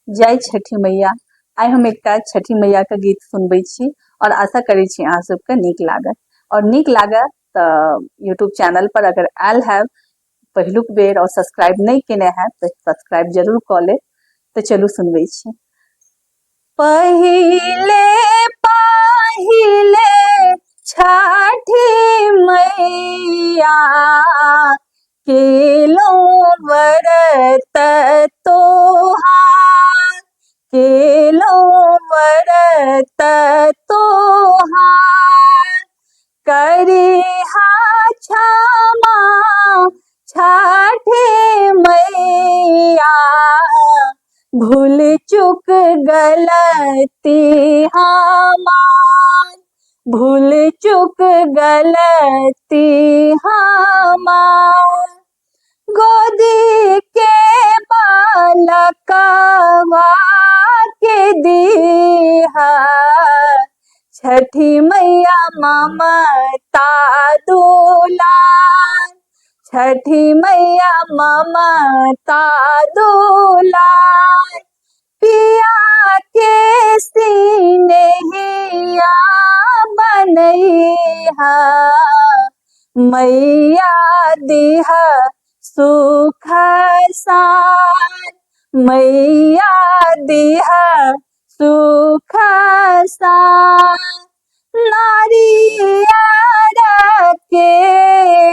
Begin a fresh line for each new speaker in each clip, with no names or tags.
जय छठि मैया। आइ हम एकटा छठि मैया के गीत सुनबै छी और आशा करै छी अहाँ सबके नीक लागत। और नीक लागत तऽ यूट्यूब चैनल पर अगर आयल हैब पहिलुक बेर और सब्सक्राइब नहि केने हैब तऽ सब्सक्राइब जरूर कऽ लेब। तऽ चलू सुनबै छी। पहिले पहिले छठि मैया केलो व्रत तोहार, केलो व्रत तोहार। करिहा क्षमा छठि मैया, भूल चुक गलती हमार, भूल चुक गलती हमार। गोदी के बालकवा के दीहा छठी मैया ममता दुलार, छठी मैया ममता दुलार। पिया के सिनेहिया बनैहा, मैया दिहा सुख सार, मैया दिहा सुख सार। नारियर के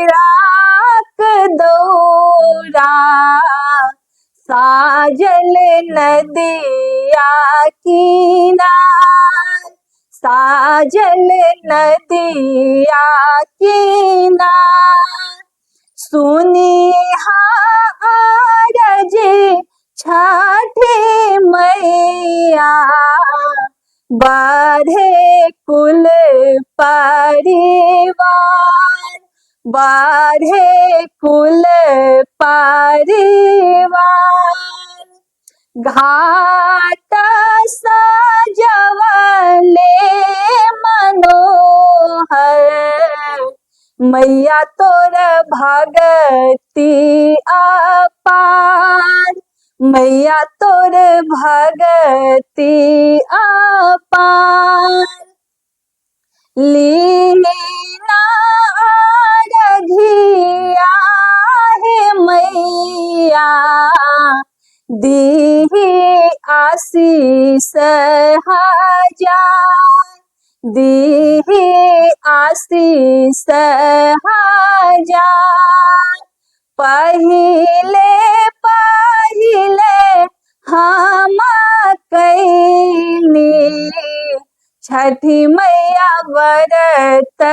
राख दौरा, साजल नदिया किनार, साजल नदिया किनार। सुनिहा अरज छठि मैया, बढ़े कुल परिवार, बढ़े कुल परिवार। घाट सजवले मनोहर, मैया तोर भगती अपार, मैया तोर भगती अपार। लीना रघिया हे मैया, दीही आशीष हजार, दीही आशीष हजार। पहिले पहिले हम कैनी छठी मैया व्रत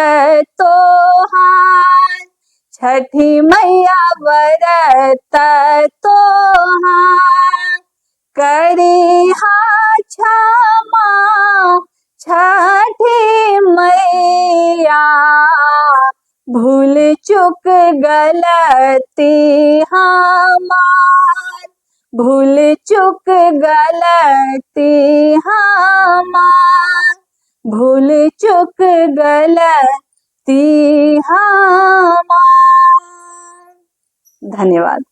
तोहार, छठी मैया व्रत तोहार। करिहा क्षमा छठी मैया, भूल चुक गलती हमार, भूल चुक गलती हमार, भूल चुक गलती हमार। धन्यवाद।